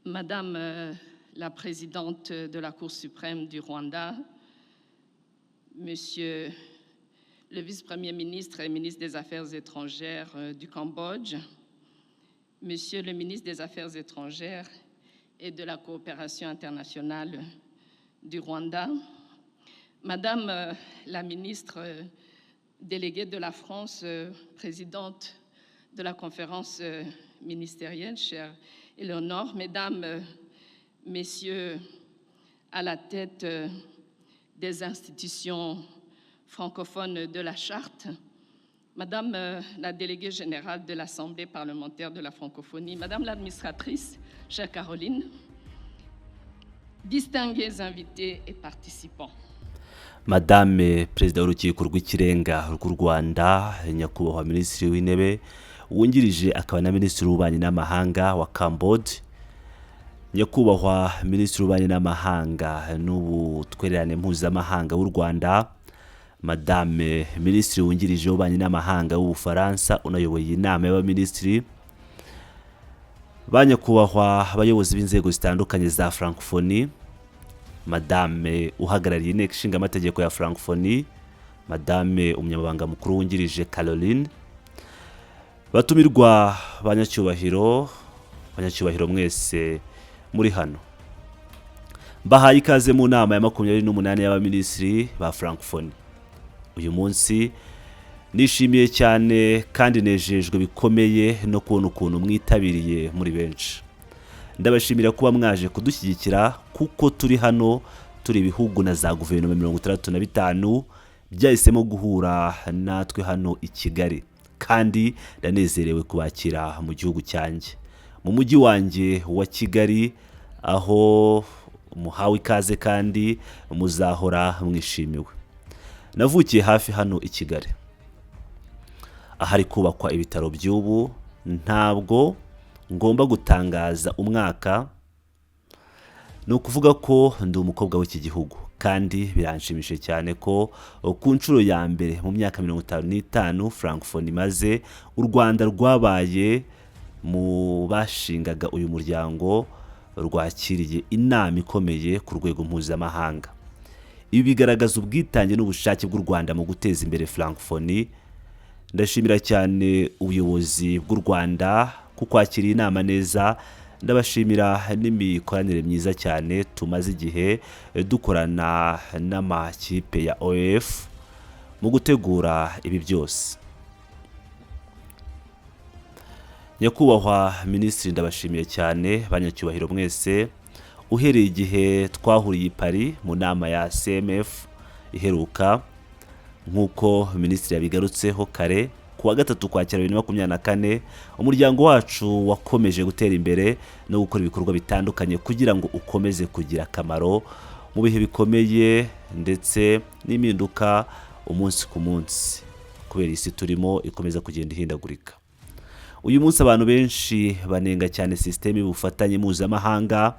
Madame la Présidente de la Cour suprême du Rwanda, Monsieur le vice-premier ministre et ministre des Affaires étrangères du Cambodge, Monsieur le ministre des Affaires étrangères et de la coopération internationale du Rwanda, Madame la ministre déléguée de la France, présidente de la conférence ministérielle, chère Éléonore, Mesdames, Messieurs à la tête des institutions francophones de la Charte, Madame la déléguée générale de l'Assemblée parlementaire de la francophonie, Madame l'administratrice, chère Caroline, distingués invités et participants. Madame Perezida w'Urukiko rw'Ikirenga rw'u Rwanda, Nyakubahwa Minisitiri w'Intebe wungirije akaba na Minisitiri w'Ububanyi n'Amahanga wa Cambodge, Nyakubahwa Minisitiri w'Ububanyi n'Amahanga n'Ubutwererane Mpuzamahanga w'u Rwanda, Madame Minisitiri wungirije w'Ububanyi n'Amahanga w'Ubufaransa unayoboye inama y'Abaminisitiri, ba nyakubahwa abayobozi b'inzego zitandukanye za Francophonie, Madame uhagarariye Inteko Ishinga Amategeko ya Francophonie, Madame Umunyamabanga Mukuru wungirije Caroline, batumirwa, banyacyubahiro, banyacyubahiro mwese muri hano, mbahaye ikaze mu nama ya 28 y'Abaminisitiri ba Francophonie. Uyu munsi nishimiye cyane kandi nejejwe bikomeye no kubona ukuntu mwitabiriye muri benshi. Ndabashimira kuba mwaje kudushyigikira, kuko turi hano turi ibihugu na za guverinoma 65 byahisemo guhura natwe hano i Kigali, kandi ndanezerewe kubakira mu gihugu cyanjye, mu mujyi wanjye wa Kigali, aho muhawe ikaze kandi muzahora mwishimiwe. Navukiye hafi hano i Kigali, ahari kubakwa ibitaro by'ubu. Ntabwo ngomba gutangaza umwaka. Ni ukuvuga ko ndi umukobwa w'iki gihugu, kandi biranshimishije cyane ko ku nshuro ya mbere mu myaka 55 Francophonie imaze, u Rwanda rwabaye mu bashingaga uyu muryango rwakiriye inama ikomeye ku rwego mpuzamahanga. Ibi bigaragaza ubwitange n'ubushake bw'u Rwanda mu guteza imbere Francophonie. Ndashimira cyane ubuyobozi bw'u Rwanda ku kwakira iyi nama neza. Ndabashimira n'imikoranire myiza cyane tumaze igihe dukorana n'amakipe ya OF mu gutegura ibi byose. Nyakubahwa Minisitiri, ndabashimiye cyane. Banyacyubahiro mwese, uhereye igihe twahuriye i Paris mu nama ya CMF iheruka, nk'uko Minisitiri yabigarutseho kare, ku wa 3 Ukwakira 2024, umuryango wacu wakomeje gutera imbere no gukora ibikorwa bitandukanye kugira ngo ukomeze kugira akamaro mu bihe bikomeye ndetse n'impinduka umunsi ku munsi, kubera isi turimo ikomeza kugenda ihindagurika. Uyu munsi abantu benshi banenga cyane sisiteme y'ubufatanye mpuzamahanga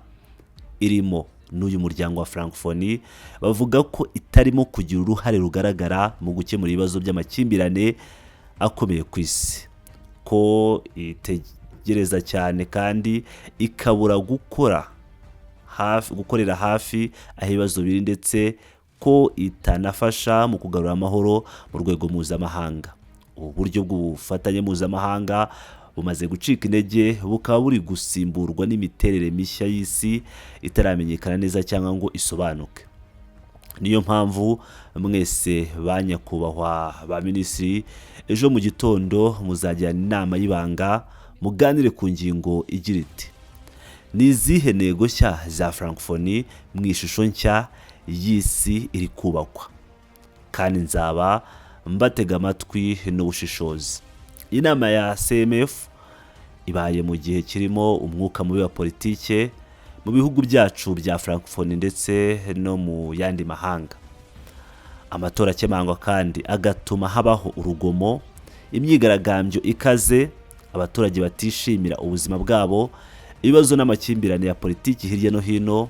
irimo n'uyu muryango wa Francophonie, bavuga ko itarimo kugira uruhare rugaragara mu gukemura ibibazo by'amakimbirane akomeye ku isi, ko itegereza cyane kandi ikabura gukora hafi, gukorera hafi aho ibibazo biri, ndetse ko itanafasha mu kugarura amahoro mu rwego mpuzamahanga. Ubu buryo bw'ubufatanye mpuzamahanga bumaze gucika intege, bukaba buri gusimburwa n'imiterere mishya y'isi itaramenyekana neza cyangwa ngo isobanuke. Niyo mpamvu mwese ba nyakubahwa ba minisitiri, ejo mu gitondo muzajyana inama y'ibanga, muganire ku ngingo igira iti: "Ni izihe ntego nshya za Francophonie mu ishusho nshya y'isi iri kubakwa?" Kandi nzaba mbatega amatwi n'ubushishozi. Inama ya CMF ibaye mu gihe kirimo umwuka mubi wa politike mu bihugu byacu bya Francophonie ndetse no mu yandi mahanga, amatora akemangwa kandi agatuma habaho urugomo, imyigaragambyo ikaze, abaturage batishimira ubuzima bwabo, ibibazo n'amakimbirane ya politiki hirya no hino.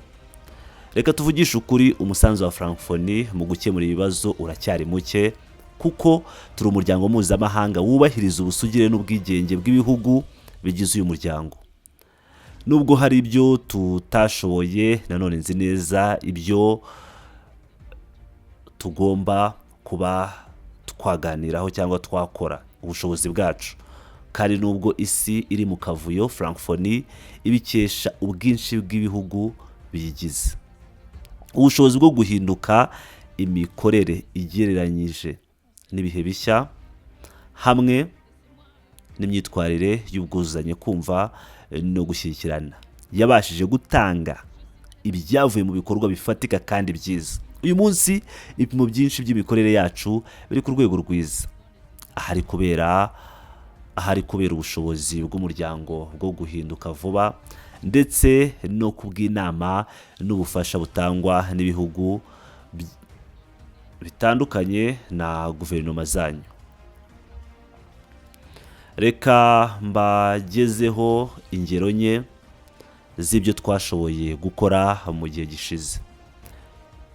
Reka tuvugishe ukuri, umusanzu wa Francophonie mu gukemura ibibazo uracyari muke, kuko turi umuryango mpuzamahanga wubahiriza ubusugire n'ubwigenge bw'ibihugu bigize uyu muryango. Nubwo hari ibyo tutashoboye, nanone nzi neza ibyo tugomba kuba twaganiraho cyangwa twakora, ubushobozi bwacu. Kandi nubwo isi iri mu kavuyo, Francophonie ibikesha ubwinshi bw'ibihugu biyigize, ubushobozi bwo guhinduka imikorere igereranyije n'ibihe bishya hamwe n'imyitwarire y'ubwuzuzanye, kumva no gushyigikirana, yabashije gutanga ibyavuye mu bikorwa bifatika kandi byiza. Uyu munsi ibipimo byinshi by'imikorere yacu biri ku rwego rwiza, ahari kubera ubushobozi bw'umuryango bwo guhinduka vuba, ndetse no kubw'inama n'ubufasha butangwa n'ibihugu bitandukanye na guverinoma zanyu. Reka mbagezeho ingero nke z'ibyo twashoboye gukora mu gihe gishize.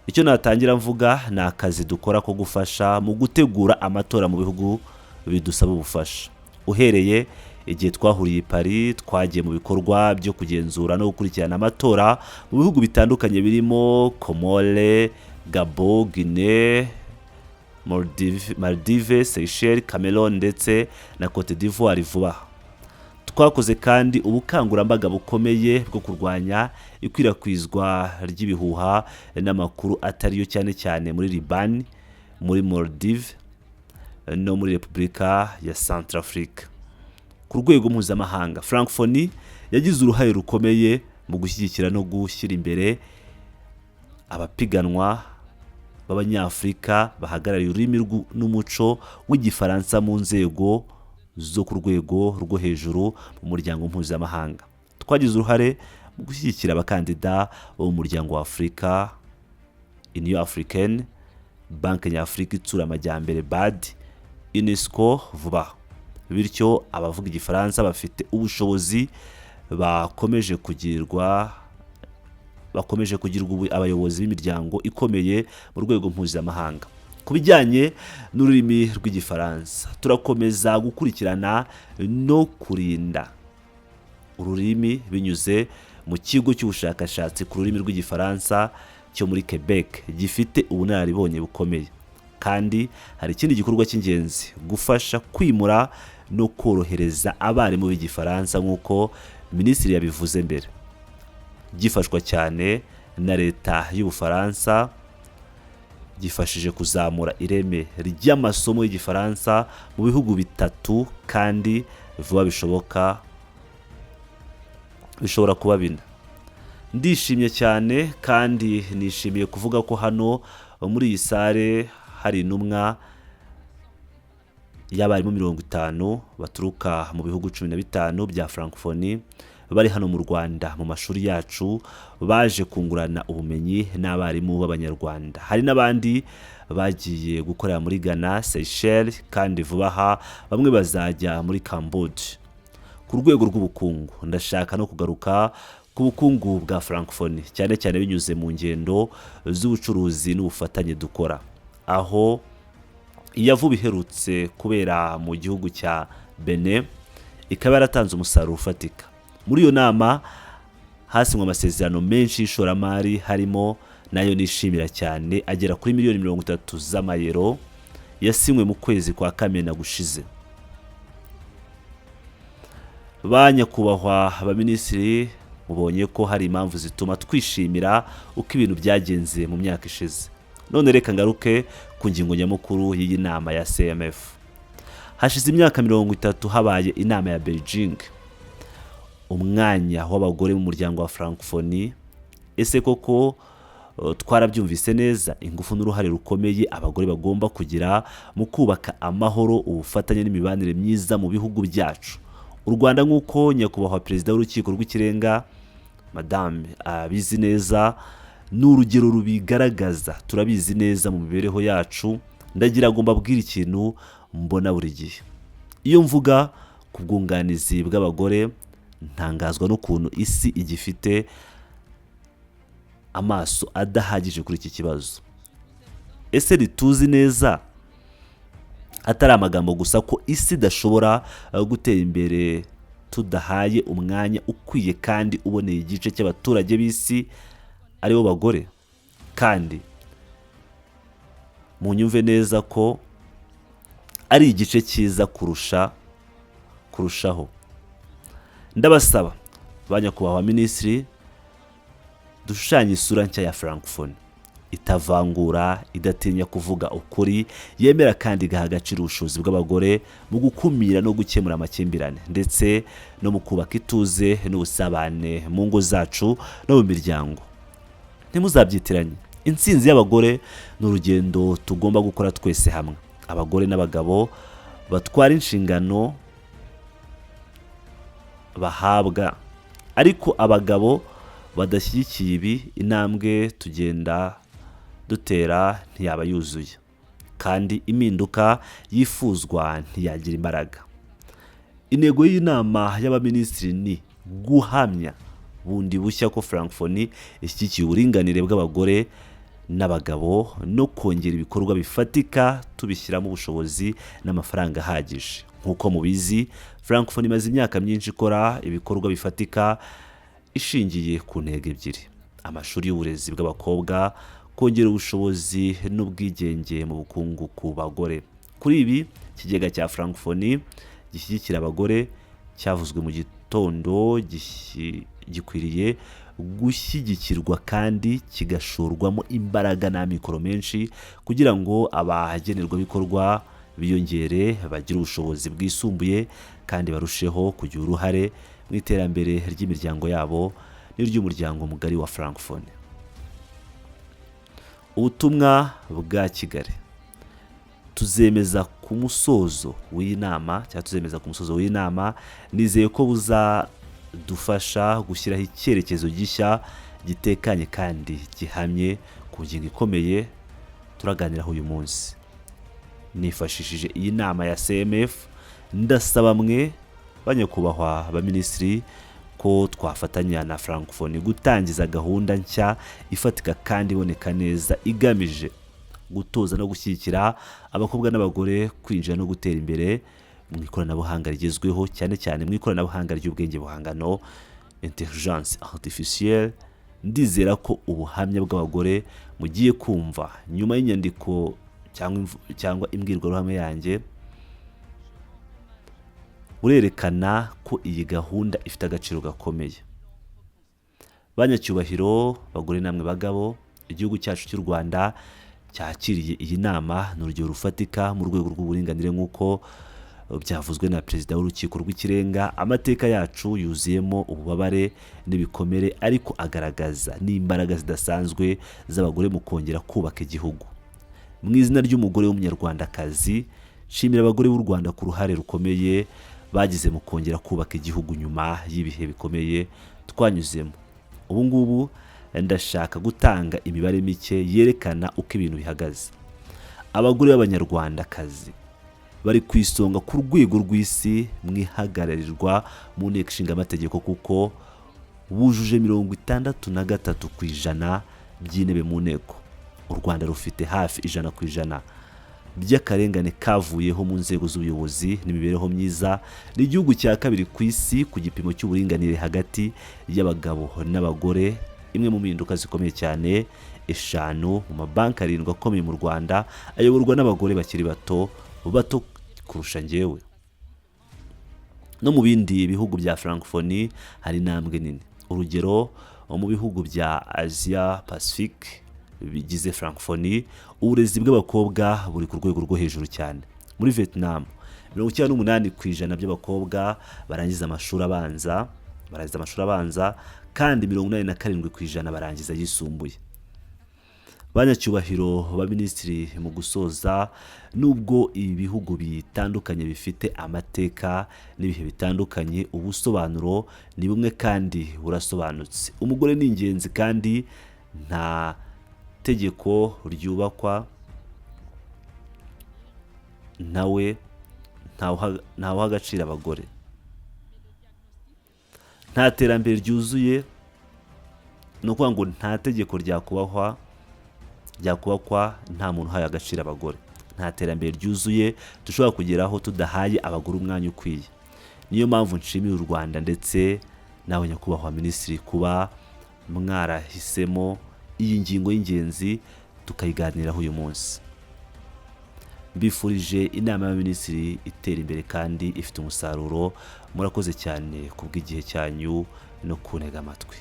Icyo natangira mvuga ni akazi dukora ko gufasha mu gutegura amatora mu bihugu bidusaba ubufasha. Uhereye igihe twahuriye i Paris, twagiye mu bikorwa byo kugenzura no gukurikirana amatora mu bihugu bitandukanye birimo Comores, Gabon, Guinée, Maldives, Seychelles, Cameroon ndetse na Cote d'Ivoire vuba aha. Twakoze kandi ubukangurambaga bukomeye bwo kurwanya ikwirakwizwa ry'ibihuha n'amakuru atariyo, cyane cyane muri Libani, muri Maldives no muri Repubulika ya Centrafrique. Ku rwego mpuzamahanga, Francophonie yagize uruhare rukomeye mu gushyigikira no gushyira imbere abapiganwa b'Abanyafurika bahagarariye ururimi n'umuco w'Igifaransa mu nzego zo ku rwego rwo hejuru mu muryango mpuzamahanga. Twagize uruhare mu gushyigikira abakandida bo mu Muryango wa Afurika, Union Africaine, Banki Nyafurika Itsura Amajyambere, BAD, UNESCO vuba aha. Bityo abavuga Igifaransa bafite ubushobozi bakomeje kugirwa abayobozi b'imiryango ikomeye mu rwego mpuzamahanga. Ku bijyanye n'ururimi rw'Igifaransa, turakomeza gukurikirana no kurinda ururimi binyuze mu kigo cy'ubushakashatsi ku rurimi rw'Igifaransa cyo muri Quebec gifite ubunararibonye bukomeye. Kandi hari ikindi gikorwa cy'ingenzi: gufasha kwimura no korohereza abarimu b'Igifaransa. Nk'uko minisitiri yabivuze mbere, gifashwa cyane na Leta y'Ubufaransa, gifashije kuzamura ireme ry'amasomo y'Igifaransa mu bihugu bitatu, kandi vuba bishoboka bishobora kuba bine. Ndishimye cyane kandi nishimiye kuvuga ko hano muri iyi salle hari intumwa y'abarimu 50 baturuka mu bihugu 15 bya Francophonie bari hano mu Rwanda mu mashuri yacu, baje kungurana ubumenyi n'abarimu b'Abanyarwanda. Hari n'abandi bagiye gukorera muri Ghana, Seychelles, kandi vuba aha bamwe bazajya muri Cambodia. Ku rwego rw'ubukungu, ndashaka no kugaruka ku bukungu bwa Francophonie, cyane cyane binyuze mu ngendo z'ubucuruzi n'ubufatanye dukora, aho iya vuba iherutse kubera mu gihugu cya Benin ikaba yaratanze umusaruro ufatika. Muri iyo nama hasinywe amasezerano menshi y'ishoramari, harimo nayo nishimira cyane agera kuri miliyoni 30 z'amayero yasinywe mu kwezi kwa Kamena gushize. Ba nyakubahwa abaminisitiri, mubonye ko hari impamvu zituma twishimira uko ibintu byagenze mu myaka ishize. None reka ngaruke ku ngingo nyamukuru y'iyi nama ya CMF. Hashize imyaka 30 habaye inama ya Beijing. Umwanya w'abagore mu muryango wa Francophonie, ese koko twarabyumvise neza ingufu n'uruhare rukomeye abagore bagomba kugira mu kubaka amahoro, ubufatanye n'imibanire myiza mu bihugu byacu? U Rwanda, nk'uko nyakubahwa Perezida w'Urukiko rw'Ikirenga madame abizi neza, ni urugero rubigaragaza. Turabizi neza mu mibereho yacu. Ndagira ngo mbabwire ikintu mbona buri gihe iyo mvuga ku bwunganizi bw'abagore: ntangazwa n'ukuntu isi igifite amaso adahagije kuri iki kibazo. Ese ntituzi neza, atari amagambo gusa, ko isi idashobora gutera imbere tudahaye umwanya ukwiye kandi uboneye igice cy'abaturage b'isi aribo bagore? Kandi munyumve neza ko ari igice cyiza kurushaho. Ndabasaba ba nyakubahwa minisitiri, dushushanye isura nshya ya Francophonie itavangura, idatinya kuvuga ukuri, yemera kandi igaha agaciro ubushobozi bw'abagore mu gukumira no gukemura amakimbirane, ndetse no mu kubaka ituze n'ubusabane mu ngo zacu no mu miryango. Ntimuzabyitiranye, intsinzi y'abagore ni urugendo tugomba gukora twese hamwe. Abagore n'abagabo batwara inshingano bahabwa, ariko abagabo badashyigikiye ibi, intambwe tugenda dutera ntiyaba yuzuye, kandi impinduka yifuzwa ntiyagira imbaraga. Intego y'inama y'abaminisitiri ni guhamya bundi bushya ko Francophonie ishyigikiye uburinganire bw'abagore n'abagabo no kongera ibikorwa bifatika tubishyiramo ubushobozi n'amafaranga ahagije. Nk'uko mubizi, Francophonie imaze imyaka myinshi ikora ibikorwa bifatika ishingiye ku ntego ebyiri: amashuri y'uburezi bw'abakobwa, kongera ubushobozi n'ubwigenge mu bukungu ku bagore. Kuri ibi, ikigega cya Francophonie gishyigikira abagore cyavuzwe mu gitondo gikwiriye gushyigikirwa kandi kigashorwamo imbaraga n'amikoro menshi kugira ngo abagenerwabikorwa biyongere, bagire ubushobozi bwisumbuye kandi barusheho kugira uruhare mu iterambere ry'imiryango yabo n'iry'umuryango mugari wa Francophonie. Ubutumwa bwa Kigali: tuzemeza ku musozo w'inama cyangwa tuzemeza ku musozo w'inama, nizeye ko buzadufasha gushyiraho icyerekezo gishya gitekanye kandi gihamye ku ngingo ikomeye turaganiraho uyu munsi. Nifashishije iyi nama ya CMF, ndasaba mwe banyakubahwa baminisitiri ko twafatanya na Francophonie gutangiza gahunda nshya ifatika kandi iboneka neza igamije gutoza no gushyigikira abakobwa n'abagore kwinjira no gutera imbere mu ikoranabuhanga rigezweho, cyane cyane mu ikoranabuhanga ry'ubwenge buhangano, intelligence artificielle. Ndizera ko ubuhamya bw'abagore mugiye kumva nyuma y'inyandiko cyangwa imbwirwaruhame yanjye burerekana ko iyi gahunda ifite agaciro gakomeye. Banyacyubahiro bagore namwe bagabo, igihugu cyacu cy'u Rwanda cyakiriye iyi nama ni urugero rufatika mu rwego rw'uburinganire, nk'uko byavuzwe na perezida w'urukiko rw'ikirenga. Amateka yacu yuzuyemo ububabare n'ibikomere, ariko agaragaza n'imbaraga zidasanzwe z'abagore mu kongera kubaka igihugu. Mu izina ry'umugore w'umunyarwandakazi, nshimira abagore b'u Rwanda ku ruhare rukomeye bagize mu kongera kubaka igihugu nyuma y'ibihe bikomeye twanyuzemo. Ubu ngubu ndashaka gutanga imibare mike yerekana uko ibintu bihagaze. Abagore b'abanyarwandakazi bari ku isonga ku rwego rw'isi mu ihagararirwa mu nteko ishinga amategeko, kuko bujuje 63% by'intebe mu nteko. U Rwanda rufite hafi 100% by'akarengane kavuyeho mu nzego z'ubuyobozi n'imibereho myiza. Ni igihugu cya kabiri ku isi ku gipimo cy'uburinganire hagati y'abagabo n'abagore. Imwe mu mpinduka zikomeye cyane, 5 mu mabanki 7 akomeye mu Rwanda ayoborwa n'abagore bakiri bato, bato kurusha njyewe. No mu bindi bihugu bya Francophonie hari intambwe nini. Urugero, mu bihugu bya Asia Pacific bigize Francophonie, uburezi bw'abakobwa buri ku rwego rwo hejuru cyane. Muri Vietnam, 98% by'abakobwa barangiza amashuri abanza, kandi 87% barangiza ayisumbuye. Banyacyubahiro ba minisitiri, mu gusoza, nubwo ibi bihugu bitandukanye bifite amateka n'ibihe bitandukanye, ubusobanuro ni bumwe kandi burasobanutse: umugore ni ingenzi, kandi nta tegeko ryubakwa nawe ntawuha agaciro abagore. Nta terambere ryuzuye, ni ukuvuga ngo nta tegeko ryakubakwa nta muntu uhaye agaciro abagore. Nta terambere ryuzuye dushobora kugeraho tudahaye abagore umwanya ukwiye. Niyo mpamvu nshimira u Rwanda ndetse nawe nyakubahwa minisitiri kuba mwarahisemo iyi ngingo y'ingenzi tukayiganiraho uyu munsi. Mbifurije inama y'abaminisitiri itera imbere kandi ifite umusaruro. Murakoze cyane kubw'igihe cyanyu no kuntega amatwi.